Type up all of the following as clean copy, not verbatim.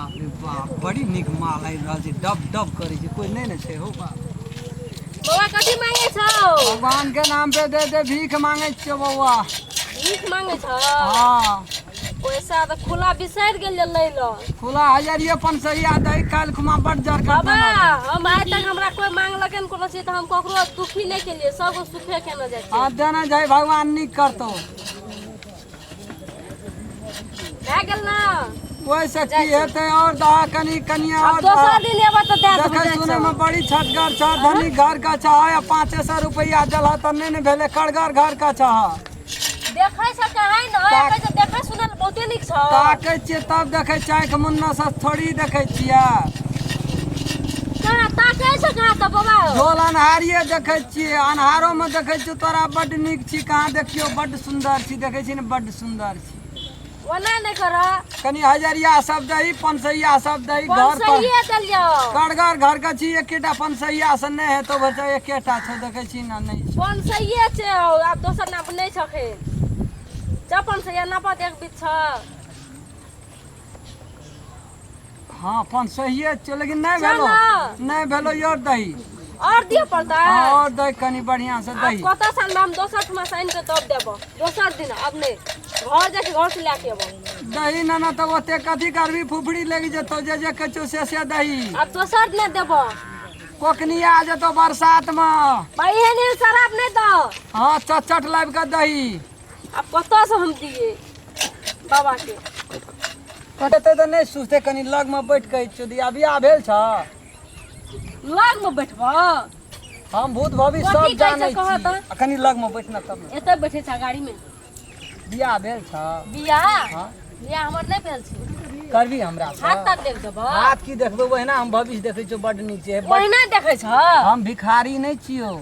बाप रे बाप, बड़ी नीक माल आबि रहल छै, डब डब करै छै, कोई नहि ने छै हो बाप। बौआ कथी मांगे छौ? भगवान के नाम पे दे दे, भीख मांगे छियो बौआ। भीख मांगे छौ? हाँ। पैसा तऽ खुला बिसरि गेल जे लै लऽ। खुला हजरिये 500 दही काल्हि खुमा बड़ जर कर बाबा हम आइ तक हमरा कोई मांगलकै ने कोनो चीज तऽ हम ककरो दुखी नहि केलियै, सबके सुखे केने जाइ छियै। हाँ देने जाइ, भगवान नीक करतौ। भए गेल ना? ओहिसँ की हेतै? और दहा कनि कनिया आब और दहा। दोसर दिन एबऽ तऽ दए देबौ। देखै जाइ सुनै छौ। मे बड़ी छटगर छ, धनी घर का छह आ 500 रुपैआ देलह तऽ नहि ने भेलै, कड़गर घर का छह। देखै छ कहाँ ने ताक- कहै छ देखै सुनै लए बहुते नीक छ। ताकै छियै तब देखै छियै, आँखि मुन्ना से थोड़ी देखै छियै। कहाँ ताकै छ कहाँ तऽ बाबा? झोल अन्हारिये देखै छियै, अन्हारो मे देखै छियै तोरा बड्ड नीक छी। कहाँ देखियौ, बड्ड सुन्दर छी, देखै छी ने, बड्ड सुन्दर छी। ओना नहि कर। कनि हजरिया सब दही, 500 सब दही घर पर। 500 देलियौ। कड़गर घर के छी, एकेटा 500 से नहि हेतौ बच्चा, एकेटा छौ, देखै छी ने, नहि छौ। 500 छै हौ, आब दोसर नाप नहि छ खैर। चल 500 नापत एक बीच छ। हाँ 500 छौ, लेकिन नहि चल भेलो। ना। नहि भेलो, और दही। और दिअ पड़तै? हाँ, और दही कनि बढ़िया से आब दही। कतऽ साल में हम दोसर ठुमा से आनि कऽ तब देबो दोसर दिन, अब नहि, घर जाइ छी, घर से लए के अबो। दही ना ना तब ओते कथी करबी, फुफड़ी लागि जेतौ, जे जे कहै छौ से से दही। आब दोसर दिन देबो। कोकनी आ जेतौ बरसात मे। भाई एहन एहन शराब नहि दो। हाँ चट लाबि कऽ दही। आब कतऽ से हम दियै बाबा के? कटतै तऽ नहि सुझतै, कनि लगमे बैठ कऽ चुदिया। बियाह भेल छ? लग में बैठबो? हम भूत भविष्य कथी सब कहै छै जानै कहऽ छी। तऽ? आ कनि लगमे बैठ ना तब ने। एतऽ बैठे छ गाड़ी में। बियाह भेल छ? बियाह? हाँ। बियाह हमर नहि भेल छै। करबी हमरा से? हाथ तक देख देबो। हाथ की देखबै, ओहिना हम भविष्य देखै छियौ, बड्ड नीक छै बड्ड। ओहिना देखै छ? हम भिखारी नहि छियौ।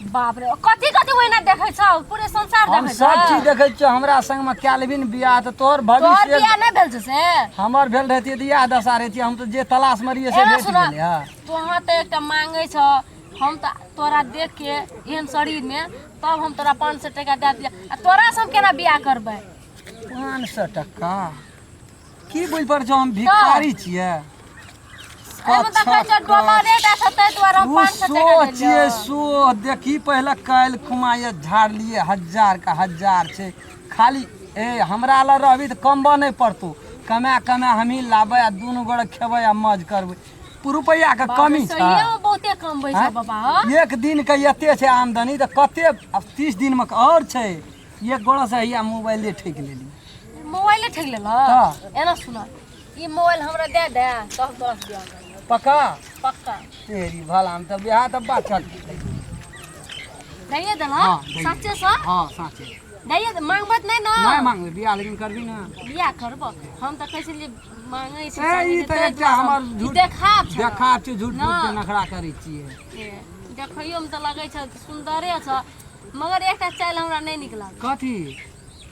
बाप रे, कथी कथी ओहिना देखै छ? पूरे संसार हम देखै छ? सब चीज देखै छियौ। हमरा संगमे कए लेबही ने बियाह तऽ तोहर तोहर भविष्य। बियाह नहि भेल छै से? हमर भेल रहतियै तऽ इएह दशा रहितियै। हम तऽ जे तलाशमे रहियै से एना भेट सुनऽ। गेलै। हँ तोहाँ तऽ एकटा मांगै छ, हम तऽ तोरा देख के एहन शरीर मे तब हम तोरा 500 टका दए दिया, आ तोरा से हम केना बियाह करबै? 500 टका की बुझि पड़ छौ, हम भिखारी छियै? एहिमे देखै छ डॉलरे टा छै, ताहि दुआरे हम ओ 500 सो टका छियै देलियौ। सो देखी, पहिले काल्हि खुमाए झाड़लियै, हजार का हजार छै खाली। ए हमरा लग रहबी तऽ कमबऽ नहि पड़तौ, कमा कमा हमही लाबै आ दुनू गोरे खेबै आ मौज करबै। रुपैआके कमी छै? सहिए बहुते कमबै छै आँय? बाबा हँ। एक दिन के एते छै आमदनी तऽ कते आब 30 दिन मे और छै। एक गोड़ा से हैया मोबाइले ठकि लेली। मोबाइले ठकि लेलह? तऽ। एना सुन, ई मोबाइल हमरा दए दे तब तोरा से बियाह करब। पक्का? पक्का। तेरी भला, हम तऽ बियाह तऽ बाचल। दैये देलह? हाँ, दैये। सच्चे से? हाँ साँचे। दैये दे, मांगबत नहि ने? नहि मांगबै बियाह, लेकिन करबी ने? बियाह करबो। हम तऽ कहै छलियै मांगै छै। ए, ई तऽ एकटा हमर झूठ झूठ देखाब छै। देखाब छै, झूठ झूठ के ना। नखरा करै छियै। ए, देखैयोमे तऽ लगै छै सुन्दरे छै, मगर एकटा चालि हमरा नहि नीक लागल। कथी?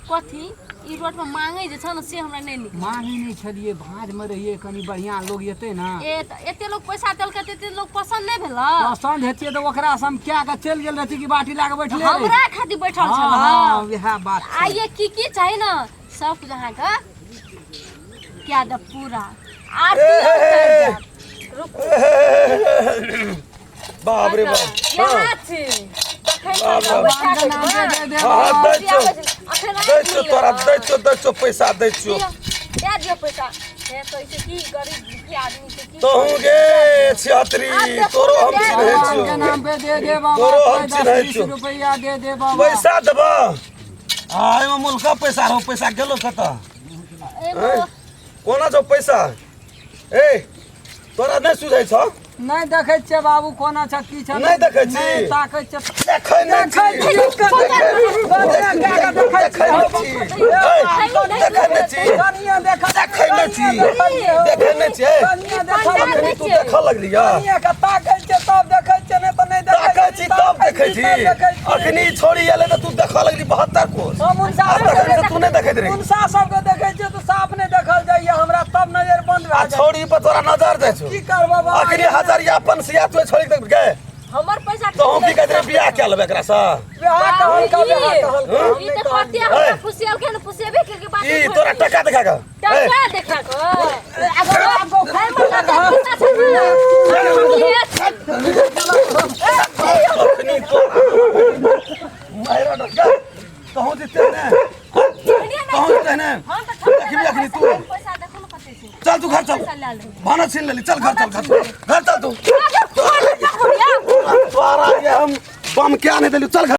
कथी, ई रोड पर मांगै जे छौ ने से हमरा नहि नीक। मांगै नहि छलियै, भाँजमे रहियै, कनि बढ़िआँ लोग एतै ने। ए तऽ एते लोग पैसा देलकै तऽ एते लोग पसन्द नहि भेल? पसन्द हेतियै तऽ ओकरा से हम कए कऽ चलि गेल रहती कि बाटी लए कऽ बैठले रही? हमरा खातिर बैठल हाँ छल? हाँ, वएह बात छै। आइए की की चाही ने सब कुछ अहाँके कए देब, पूरा आरती उतारि देब। रुकू। बाप रे बाप, यहाँ छी तखन बाप रे बैठा भगवान के नाम के पे दे दे हाँ, बाबा। दै छियौ। अखन दै छियौ तोरा, दै छियौ, दै छियौ पैसा, दै छियौ। दे दियौ पैसा। हे तो ऐसे की गरीब दुखी आदमी के की तोहूँ गे छिहत्तरी, तोरो हम चिन्है भगवान के छियौ। नाम पे दे दे बाबा। तोरो हम कोई 10 चिन्है 20 छियौ। रुपैआ दे दे बाबा। पैसा देबह? आ एहिमे मुल्का पैसा रहो, पैसा गेलो कतऽ? एगो कोना छौ पैसा? ए तोरा नहि सुझै छौ? नहि देखै छियै बाबू, कोना छ की छ। नहि देखै छी? नहि ताकै छियै। देखै नहि छी? देखै छियै, देखै नहि छी? देखै नहि छी? कनिया देखै। देखै नहि छी? देखै नहि छी? अखनी तू देखऽ लगली कनिया के ताकै छियै तब देखै छियै, नहि तऽ नहि देखै। ताकै छी तब देखै छी? अखनी छोड़ी एलै तऽ तू देखऽ लगली 72 कोस। हम उनसा आ तखन से तू नहि देखैत रही। उनसा सबके देखै छियै तऽ साफ नहि देखल जाइए हमरा, तब नजर बंद आ भए जाइ। छोड़ी पर तोरा नजर जाइ छौ? की करबो बाबा? अखनी हजरिया 500 तू छोड़ी देख गे। हमर पैसा। तोहू की कहैत रही, बियाह कए लेबै एकरा से? बियाह कहलका, बियाह कहलका, हम ई नहि तऽ कहलियै। कते हमरा ए। फुसियल के ने फुसेबे के बात। ई तोरा टका देखा के टका देखा के लेबै। भानस छीन लेली। चल घर, चल घर, घर चल तू। तोरा ये हम बम क्या नहीं देली, चल घर।